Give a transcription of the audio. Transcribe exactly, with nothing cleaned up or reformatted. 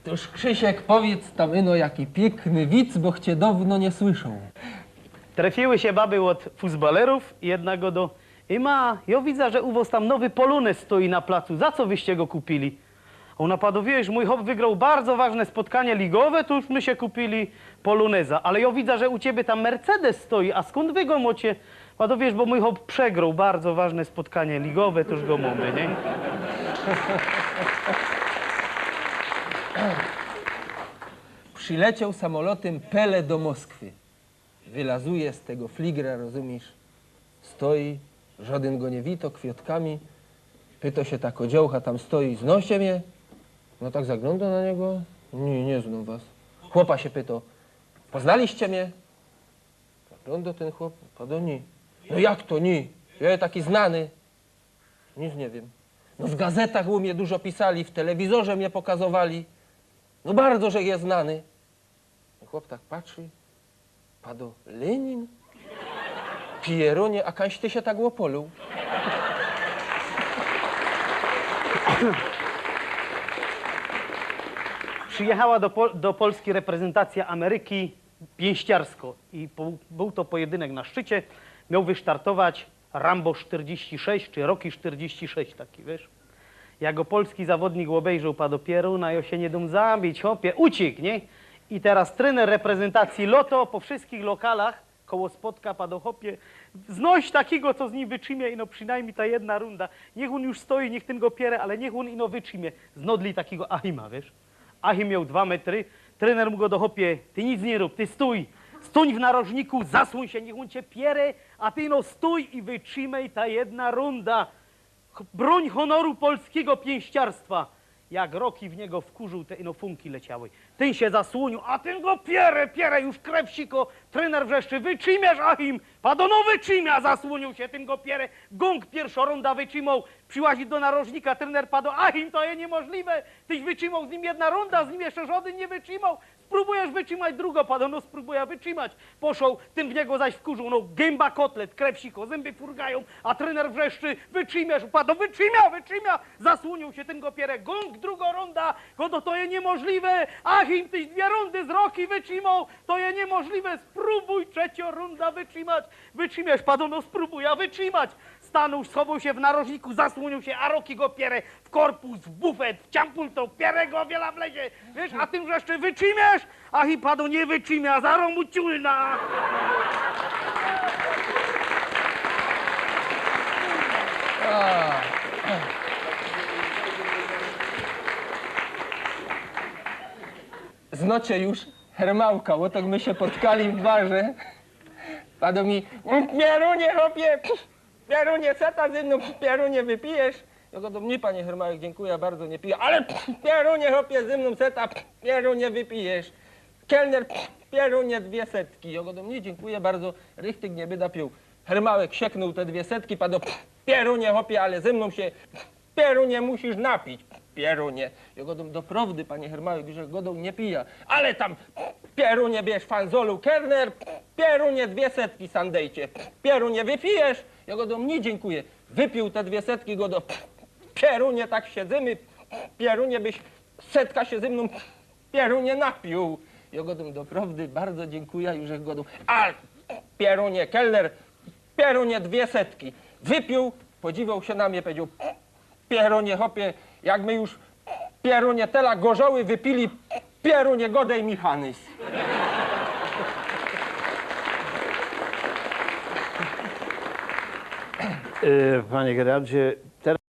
Toż, Krzysiek, powiydz tam ino jaki piykny wic, bo ch cie downo niy słyszoł. Trefiły sie baby ôd fusbalerōw i jedna godo: „Ema, jo widza, że u wos tam nowy polōnez stoi na placu. Za co wyście go kupiyli?” A ôna pado: „Wiysz, mōj chop wygroł bardzo ważne spotkanie ligowe, to już my sie kupiyli polōneza. Ale jo widza, że u ciebie tam Mercedes stoi, a skōnd wy go mocie?” Pado: „Wiysz, bo mōj chop przegroł bardzo ważne spotkanie ligowe, to już go mōmy, niy?” Przilecioł samolotym Pele do Moskwy. Wylazuje z tego fligra, rozumiysz? Stoi, żodyn go niy wito, kwiŏtkami. Pyto sie tako dziołcha, tam stoi: „Znocie mie?” No tak zaglōndo na niego. „Niy, niy znōm was”. Chłopa sie pyto: „Poznaliście mie?” Zaglōndo tyn chłop, pado: „Niy”. „No jak to niy? Jo je taki znany.” „Nic niy wiym.” „No w gazetach ô mie dużo pisali, w telewizorze mie pokazowali. No bardzo żech je znany.” Chłop tak patrzi, pado: „Lenin? Pierōnie, a kaś ty sie tak ôpolōł?” Przijechała do, Pol do Polski reprezyntacja Ameryki pięściarsko i po, bōł to pojedynek na szczycie. Miał wystartować Rambo sztyrdziści sześć czy Rocky sztyrdziści sześć taki, wiysz? Jak go polski zawodnik ôbejrzoł, pado: „Pierōna, jo sie niy dōm zabić, chopie, uciyk, niy?” I teroz trener reprezyntacji Lotto po wszyskich lokalach koło Spodka pado: „Chopie, znoś takigo, co z nim wytrzimie, ino przinajmnij ta jedna runda. Niych ôn już stoi, niych tyn go piere, ale niych ôn ino wytrzimie.” Znodli takigo Achima, wiysz? Achim mioł dwa metry. Trener mu godo: „Chopie, ty nic niy rōb, ty stōń. Stōń w narożniku, zasłōń sie, niych ôn cie piere, a ty ino stōń i wytrzimej ta jedna runda. Ch- broń honoru polskigo pięściarstwa”. Jak Rocky w niego wkurzōł, te ino funki leciały. Tyn sie zasłōniōł, a tyn go piere, piere, już krew siko. Trener wrzeszczy: „Wytrzimisz, Achim?” Pado: „No wytrzimia”, zasłōniōł sie, tyn go piere. Gōng, piyrszŏ runda wytrzimoł. Prziłazi do narożnika, trener pado: „Achim, to je niymożliwe. Tyś wytrzimoł z nim jedna runda, z nim jeszcze żodyn niy wytrzimoł. Sprōbujesz wytrzimać drugo?” Pado: „No sprōbuja wytrzimać”. Poszoł, tyn w niego zaś wkurzōł, no gymba kotlet, krew siko, zymby furgajōm, a trener wrzeszczy: „Wytrzimisz?” Pado: „Wytrzimia, wytrzimia”, zasłōniōł sie, tyn go piere. Gōng, drugo runda. Godo: „To je niymożliwe. Achim, tyś dwie rundy z Rocky wytrzimoł, to je niymożliwe. Sprōbuj trzeciŏ runda wytrzimać. Wytrzimisz?” Pado: „No sprōbuja wytrzimać”. Stanōł, schowoł sie w narożniku, zasłōniōł sie, a Rocky go piere w korpus, w bufet, w ciampulto, piere go, wiela wlezie, wiysz, a tyn wrzeszczy: „Wytrzimisz?” Achim pado: „Niy wytrzimia, zarŏ mu ciulna”. Znocie już Hermałka? Ô tak my sie potkali w barze. Pado mi: „Pierōnie, chopie, pierōnie, seta ze mnōm, pierōnie wypijesz?” Jo godōm: „Niy, panie Hermałek, dziynkuja bardzo, niy pijã”. „Ale pierōnie, chopie, ze mnōm seta, pierōnie wypijesz. Kelner, pierōnie, dwie setki”. Jo godōm: „Niy, dziynkuja bardzo, richtig niy byda piōł”. Hermałek sieknōł te dwie setki, pado: „Pierōnie, chopie, ale ze mnōm sie, pierōnie, musisz napić, pierōnie”. Jo godōm: „Doprŏwdy, panie Hermałek, żech godoł, niy pijã”. „Ale tam, pierōnie, bierz fanzolu, kelner, pierōnie, dwie setki sam dejcie. Pierōnie, wypijesz?” Jo godōm: „Niy, dziynkuja”. Wypiōł te dwie setki, godo: „Pierōnie, tak siedzymy, pierōnie, byś setka sie ze mnōm, pierōnie, napiōł”. Jo godōm: „Doprŏwdy bardzo dziynkuja”, już żech godoł: „A, pierōnie, kelner, pierōnie, dwie setki”. Wypiōł, podziwoł sie na mie, pedzioł: „Pierōnie, chopie, jak my już, pierōnie, tela gorzoły wypili, pierōnie, godej mi, Hanys”. E, panie Gerardzie,